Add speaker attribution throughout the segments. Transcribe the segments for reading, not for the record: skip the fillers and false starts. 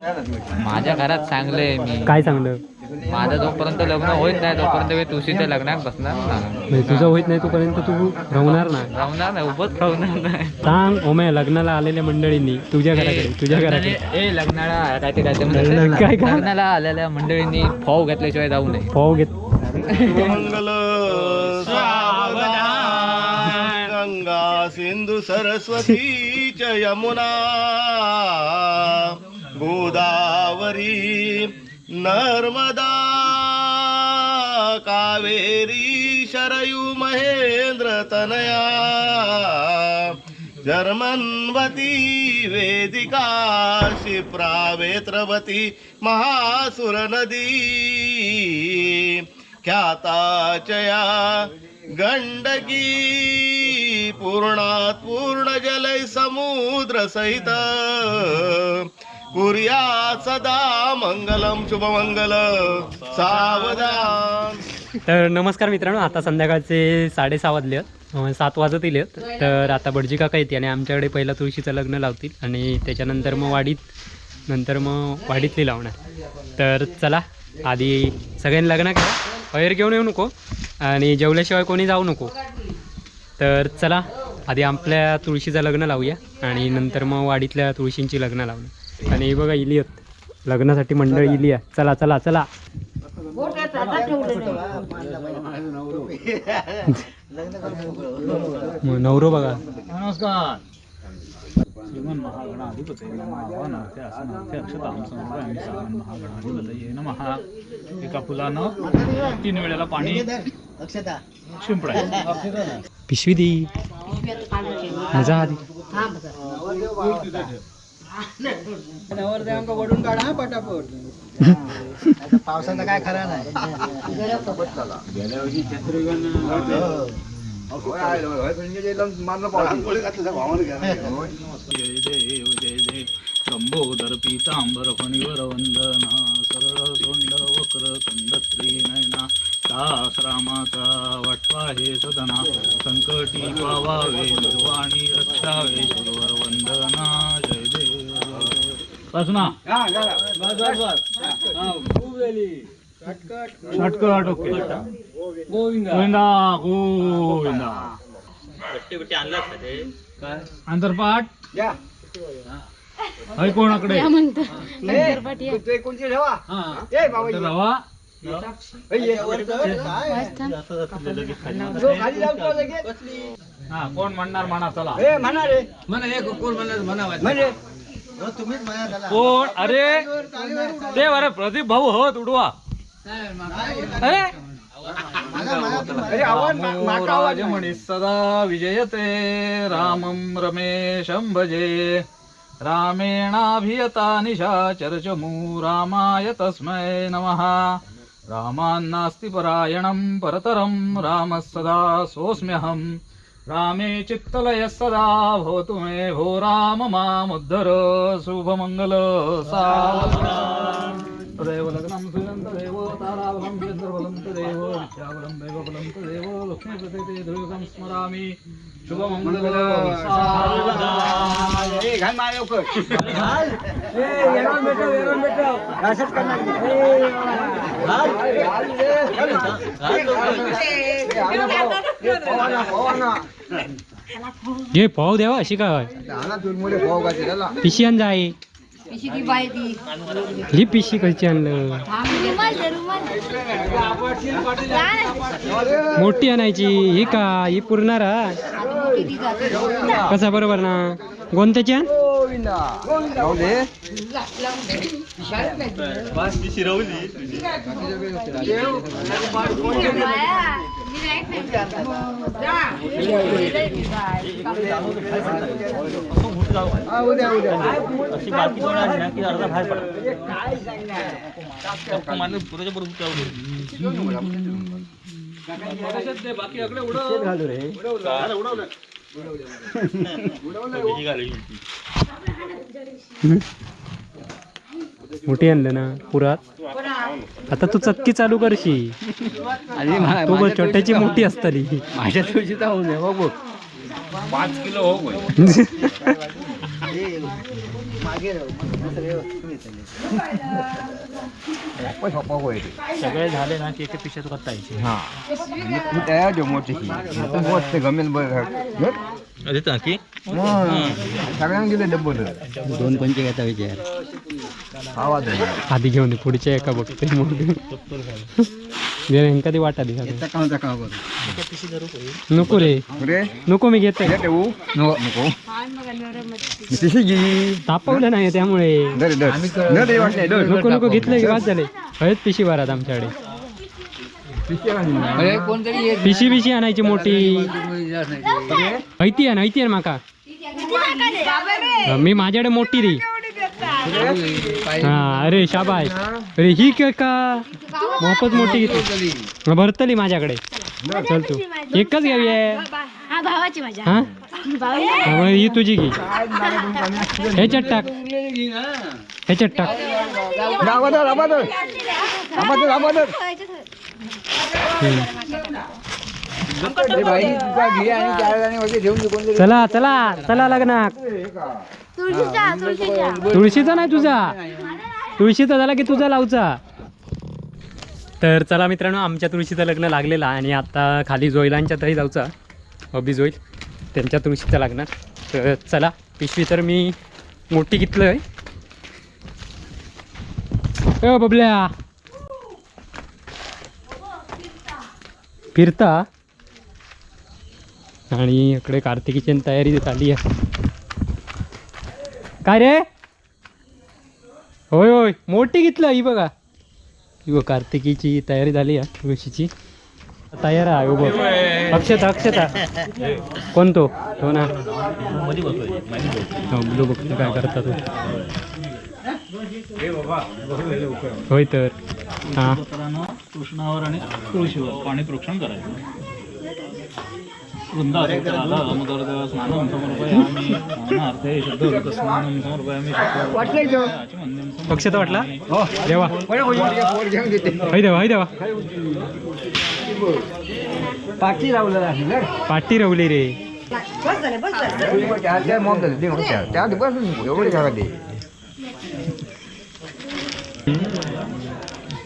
Speaker 1: माझ्या घरात सांगलंय मी.
Speaker 2: काय सांगलं?
Speaker 1: माझं जोपर्यंत लग्न होत नाही तोपर्यंत मी तुळशीच्या लग्नात बसणार नाही.
Speaker 2: म्हणजे तुझं होत नाही तोपर्यंत तू राहणार नाही?
Speaker 1: राहणार नाही, उभंच राहणार नाही.
Speaker 2: सांग ओमे, लग्नाला आलेल्या मंडळींनी तुझ्या घराकडे, तुझ्या घराकडे.
Speaker 1: ए लग्नाला काय ते काय ते म्हणतात?
Speaker 2: काय काय?
Speaker 1: लग्नाला आलेल्या मंडळींनी फोव घेतल्याशिवाय जाऊ नये.
Speaker 2: फोव घेत.
Speaker 3: मंगल सावधान, गंगा सिंधू सरस्वती च यमुना, गोदावरी नर्मदा कावेरी शरयू महेंद्र तनया, जर्मन्वती वेदिका क्षिप्रा वेत्रवती महासुर नदी, ख्याताचया गंडकी पूर्णात पूर्ण जलय समुद्र सहित, कुर्या सदा मंगलम शुभमंगल सावधान.
Speaker 2: तर नमस्कार मित्रांनो, आता संध्याकाळचे 6:30 वाजले आहेत, 7 वाजत येईल आहेत. तर आता भटजी काका येते आणि आमच्याकडे पहिला तुळशीचं लग्न लावतील आणि त्याच्यानंतर मग वाडीत, नंतर मग वाडीतली लावणार. तर चला, आधी सगळ्यांनी लग्न करा, बाहेर घेऊन येऊ नको आणि जेवल्याशिवाय कोणी जाऊ नको. तर चला, आधी आपल्या तुळशीचं लग्न लावूया आणि नंतर मग वाडीतल्या तुळशींची लग्न लावणार. आणि हे बघा, इली आहेत लग्नासाठी मंडळ इली आहे. चला चला चला. मग नवरो बघा.
Speaker 4: नमस्कार. श्रीमन महागणाधिपतये नमः. आव्हानार्थे आसनार्थे अक्षतां समर्पयामि. श्रीमन महागणाधिपतये नमः. एका फुलानं 3 वेळेला पाणी शिंपडायचं.
Speaker 2: पिशवी दी जा आधी.
Speaker 5: वडून काढा हा पटापट, पावसाचा काय खरा नाही.
Speaker 4: जय देव जय जय लंबोदर पीतांबर फणीवर वंदना, सरळ सोंड वक्र तुंड त्रिनयना, दास रामाचा वाटवा हे सदना, संकटी पावावे निर्वाणी रक्षावे, सुरवर वंदना जय देव जय देव. बस ना, बस बस बस, शॉर्टकट. ओके, गोविंदा गोविंदा. आंतरपाठ हय कोणाकडे? रवा. हा, कोण म्हणणार? म्हणा, चला. कोण? अरे ते अरे प्रदीप भाऊ होत, उडवा. अरे राजमणी सदा विजयते, रामं रमेशं भजे, रामेणाभियता निशाचरचमू, रामाय तस्मै नमः. रामान्नास्ति परायणं परतरं, रामः सदा सोऽस्म्यहं, रामे चित्तलयः सदा भवतु मे, भो राम मामुद्धर. शुभमङ्गल सावधान. तदेव लग्नं सुयं तदेव ताराबलं चन्द्रबलं तदेव विद्याबलं दैवबलं तदेव लक्ष्मीपते ते ध्रुवं स्मरामि. शुभमङ्गल सावधान.
Speaker 2: घे पाव द्यावा अशी काय पिशी आण जाय. ही पिशी कशी आणलं? मोठी आणायची ही का ही पुरणार हा? कसा बरोबर ना? कोणत्याची आण? हम्म? मोठी आणलं ना पुरात. आता तू चक्की चालू करशी तू बघ, छोट्याची मोठी असतली.
Speaker 5: माझ्या तुळशीचा होऊ नये बघ.
Speaker 1: 5 किलो हो.
Speaker 4: सगळे झाले ना की एका पिशा तुका तायचे.
Speaker 5: दोन पंचे घेता विचार.
Speaker 2: आधी घेऊन ये, पुढच्या एका बघते मग. दे रे, ह्यांका ती वाटा दे सगळं. नको रे, नको, मी घेते. तापवलं नाही त्यामुळे. नको नको, घेतलं की वाद झाले. हळद पिशी भरात आमच्याकडे. पिशी बिशी आणायची मोठी. ऐती आण, ऐती आण माका. मी माझ्याकडे मोठी री. हा, अरे शाबाश. अरे ही का मोफत मोठी घेतली. भरतली माझ्याकडे. चल तू एकच घ्यावी आहे.
Speaker 6: हा, भावाची माझ्या.
Speaker 2: हा हा, मग ही तुझी घे. ह्याच्यात टाक, ह्याच्यात टाक. चला चला चला लग्नाक.
Speaker 6: तुळशीचा, तुळशीचा.
Speaker 2: तुळशीचा नाही, तुझा. तुळशीचा झाला की तुझा लावचा. तर चला मित्रांनो, आमच्या तुळशीचं लग्न लागलेलं आणि आता खाली जोईलांच्या तरी जाऊचा. अभि जोईल त्यांच्या तुळशीचं लागणार. तर चला, पिशवी तर मी मोठी घेतलं आहे. ए बबल्या, फिरता. आणि इकडे कार्तिकीची तयारी झाली आहे. काय रे? होय होय, मोठी घेतलं. ही बघा, ही बघ, कार्तिकीची तयारी झाली आहे तुळशीची. तयार आहे. हो बघ, अक्षता, अक्षता. कोण तो? तो ना. हो, ब्लू बघतो काय करता तो. होय तर हां.
Speaker 4: पत्रानं कृष्णावर आणि तुळशीवर पाणी प्रोक्षण करायचं. वृंदा राधा दामोदर देव स्नानं समर्पयामि, स्नानार्थे शुद्ध स्नानं समर्पयामि. आचमनीयं.
Speaker 2: अक्षता वाटला देवा. हय देवा, हय देवा.
Speaker 5: पाठी लावलं.
Speaker 2: पाठी रवली रे.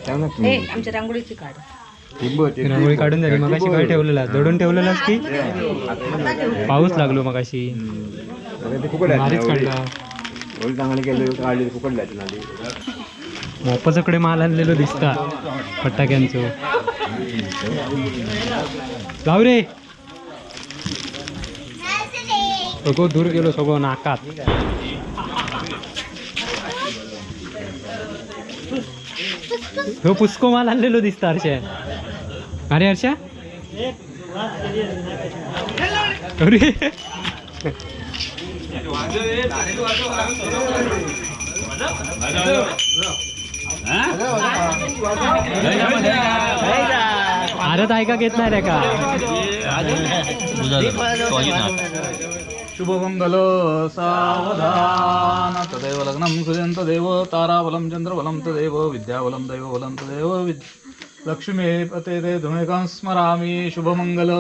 Speaker 6: आमच्या रांगोळीची काढ.
Speaker 2: रांगोळी काढून झाली मगाशी. काय ठेवलेला, दडून ठेवलेलास की पाऊस लागलो मगाशी, भारीच काढला. मोपचकडे माल आणलेलो दिसता फटाक्यांचो. जाऊ रे, सगळं दूर गेलो, सगळं नाकात. हो, पुस्को माल आणलेलो दिसता हर्षा. अरे हर्षा, अरे. आरत ऐका घेत नाही रे का?
Speaker 4: शुभमंगल सावधान तदेव लग्नं सुजंत देव ताराबलं चंद्रबलं तदेव विद्याबलं दैवबलं तदेव लक्ष्मी पते ते धुमेकां स्मरामि. शुभमंगल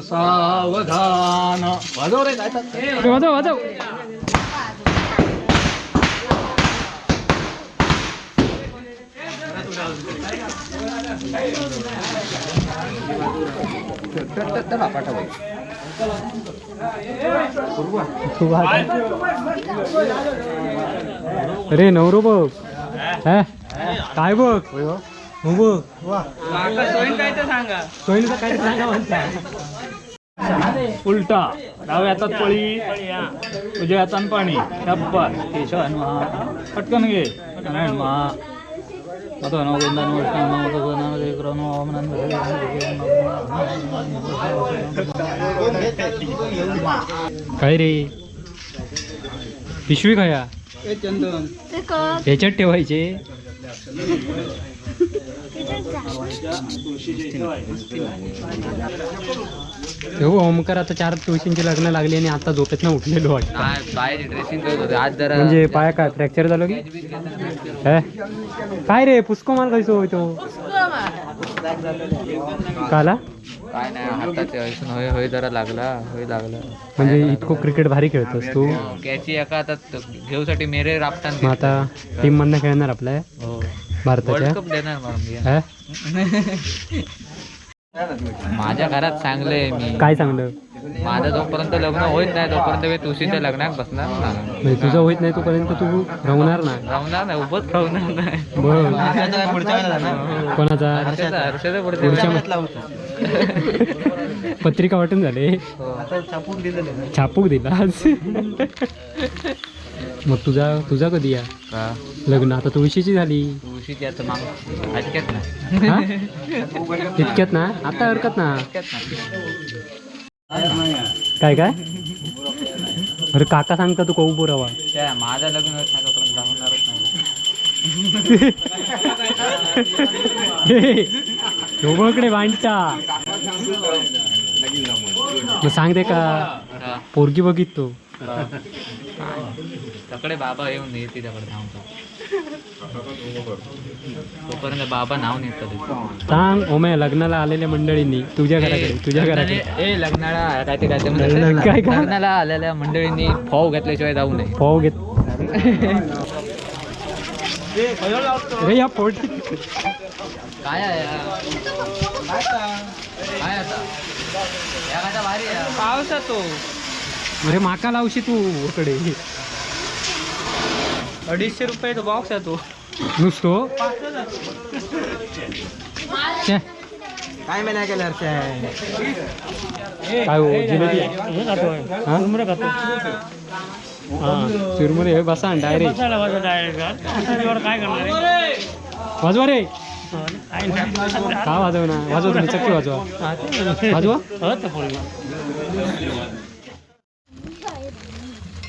Speaker 4: सावधान. वाजव रे काय तर.
Speaker 2: वाजव वाजव. अरे नवरो बघ. हा? काय बघ, हो बघ. सोयीन काय ते सांगा म्हणता.
Speaker 4: उलटा डाव्या हातात पळी, उजव्या हातात पाणी. शाब्बास. केशव नमः. पटकन घे. नारायण नमः. मधो नमः, गोविंदा नमः, विष्णु नमः, मधुसूदन नमः, जयगुरु नमः, वामन नमः.
Speaker 2: काय रे, पिशवी खाया ह्याच्यात ठेवायचे. हो ओमकार, आता चार तुळशींची लग्न लागली आणि आता झोपेत ना उठलेलो वाटतं.
Speaker 1: नाही, बाहेर ड्रेसिंग करत होते आज जरा.
Speaker 2: म्हणजे पाय काय फ्रॅक्चर झालं की हे? काय रे, पुस्को माल कैसो होय तो काला?
Speaker 1: काय नाही, हाताच्या हयसून होय होय जरा लागला, होय लागला.
Speaker 2: म्हणजे इतकं क्रिकेट भारी खेळतोस तू.
Speaker 1: कॅची एका हातात घेऊसाठी मेरे राबतान.
Speaker 2: मग आता टीम मधनं खेळणार आपल्या
Speaker 1: वर्ल्ड
Speaker 2: भारताच्या?
Speaker 1: कप देणार मारून घ्या.
Speaker 2: हा?
Speaker 1: माझ्या घरात सांगलंय मी.
Speaker 2: काय चांगलं?
Speaker 1: माझं जोपर्यंत लग्न होत नाही तोपर्यंत मी तुळशीच्या लग्नात बसणार नाही.
Speaker 2: म्हणजे तुझं होत नाही तोपर्यंत तू राहणार नाही?
Speaker 1: राहणार नाही, उभंच राहणार नाही.
Speaker 2: बरं, कोणाचा?
Speaker 1: हर्षाचा, हर्षाचा पुढच्या
Speaker 2: पुढच्या पत्रिका वाटून झाले, छापूक दिला आज. मग तुझा तुझा कधी या लग्न? आता तुळशीची झाली.
Speaker 1: तुळशीची आता माग ऐकत नाही.
Speaker 2: हा? इतक्यात ना, आता हरकत ना.
Speaker 1: ऐकत नाही.
Speaker 2: काय काय? अरे काका सांगता तू कहू बोरावा.
Speaker 1: त्या माझं लग्न होत नाही तोपर्यंत राहणारच नाही.
Speaker 2: दोघांकडे भांडता. मग सांगते का?
Speaker 1: हा.
Speaker 2: पोरगी बघित तो.
Speaker 1: तकडे बाबा येऊन येते, तिच्याकडे धावतो तोपर्यंत बाबा नाव नेतात.
Speaker 2: सांग ओमे, लग्नाला आलेल्या मंडळींनी तुझ्या घराकडे, तुझ्या घराकडे.
Speaker 1: ए लग्नाला काय ते काय ते म्हणतात?
Speaker 2: काय काय?
Speaker 1: लग्नाला आलेल्या मंडळींनी फोव घेतल्याशिवाय जाऊ नये.
Speaker 2: फोव घेत रे या पोटी.
Speaker 1: काय आहे हा? काय आता या काय भारी आहे.
Speaker 2: पावसा तो. अरे माका लावशी तू कडे.
Speaker 5: 250 रुपयाचा बॉक्स आहे तो.
Speaker 2: नुसतो. छे,
Speaker 5: काय मी नाही केलं.
Speaker 2: काय हो जिलेबी? हा? हा, चुरमुरे हे बसा डायरेक्ट.
Speaker 4: काय करणार?
Speaker 2: वाजवा रे. का वाजव ना? वाजवा तुम्ही, चक्की वाजवा, वाजवा.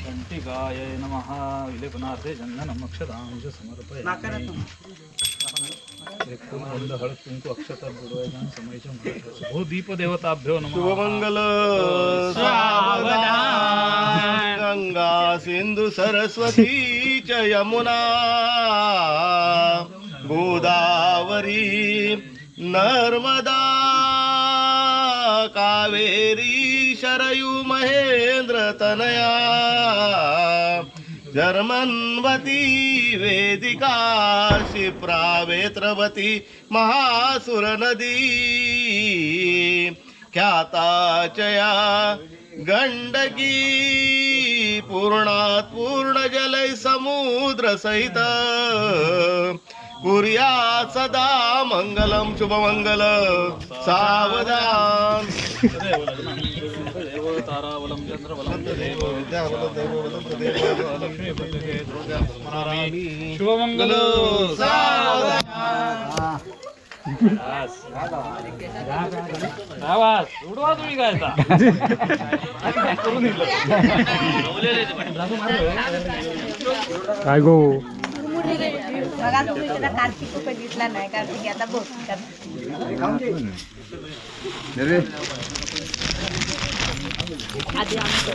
Speaker 4: घंटिकाय नमः. विलेपनार्थे चंदनम अक्षतां च समर्पयामि. गंध हळद कुंकू अक्षता बुडवायचा समयच्या. हो दीपदेवताभ्यो नमः.
Speaker 3: शुभमंगल सावधान. गंगा सिंधु सरस्वती च यमुना गोदावरी नर्मदा कावेरी शरयू महेंद्र तनया जर्मन्वती वेदिका क्षिप्रा वेत्रवती महासुर नदी ख्याताचया गंडकी पूर्णात पूर्ण जलय समुद्र सहित कुर्या सदा मंगलम शुभमंगल सावधान.
Speaker 4: तदेव लग्नं तदेव ताराबलं चंद्रबलं तदेव लक्ष्मीपतये स्मरामि. शुभमंगल.
Speaker 3: सावधान.
Speaker 4: आवाज उडवा तुम्ही काय आता.
Speaker 2: काय गो?
Speaker 6: बघा तुम्ही त्याचा कार्तिक कुठे दिसला नाही. कार्तिक आता बघ. आधी आमचं.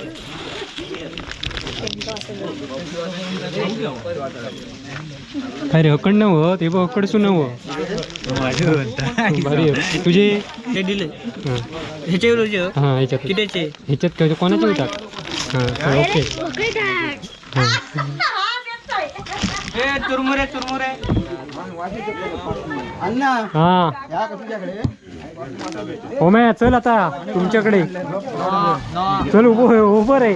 Speaker 2: काय रे, हकड नव ते बघ, हकडसू नव. भारी आहे. तुझे
Speaker 5: ते दिले.
Speaker 2: हा.
Speaker 5: ह्याच्यावर.
Speaker 2: हा, ह्याच्यात.
Speaker 5: कितीचे?
Speaker 2: ह्याच्यात काय कोणाच्या टाक. हा, ओके. हा.
Speaker 5: ए चुरमुरे चुरमुरे.
Speaker 2: हा ओमे, चल आता तुमच्याकडे चल. उभं होय, उभं रे.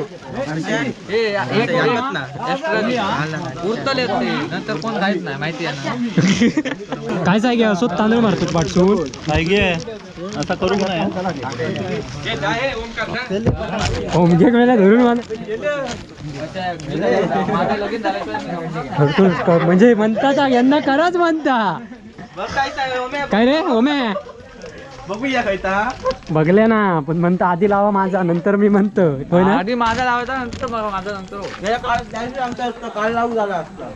Speaker 1: उरतले ते नंतर कोण काहीच नाही माहिती आहे ना.
Speaker 2: काय जाय घ्या, असो तांदूळ मारतो पाठसून.
Speaker 4: काय गे असा करू नाही.
Speaker 2: ओमगे वेळेला धरून मला
Speaker 1: माझं लगीन झाल्याशिवाय मी जाऊन नाही.
Speaker 2: भरपूर म्हणजे म्हणतात हा, यांना कराच म्हणता. काय रे ओमे?
Speaker 5: बघूया खायता.
Speaker 2: बघले ना, पण म्हणता आधी लावा माझा, नंतर मी म्हणतो, होय ना?
Speaker 1: आधी माझा लावायचा, नंतर बघा माझा नंतर हो.
Speaker 5: आमचा काळ लागू झाला असता.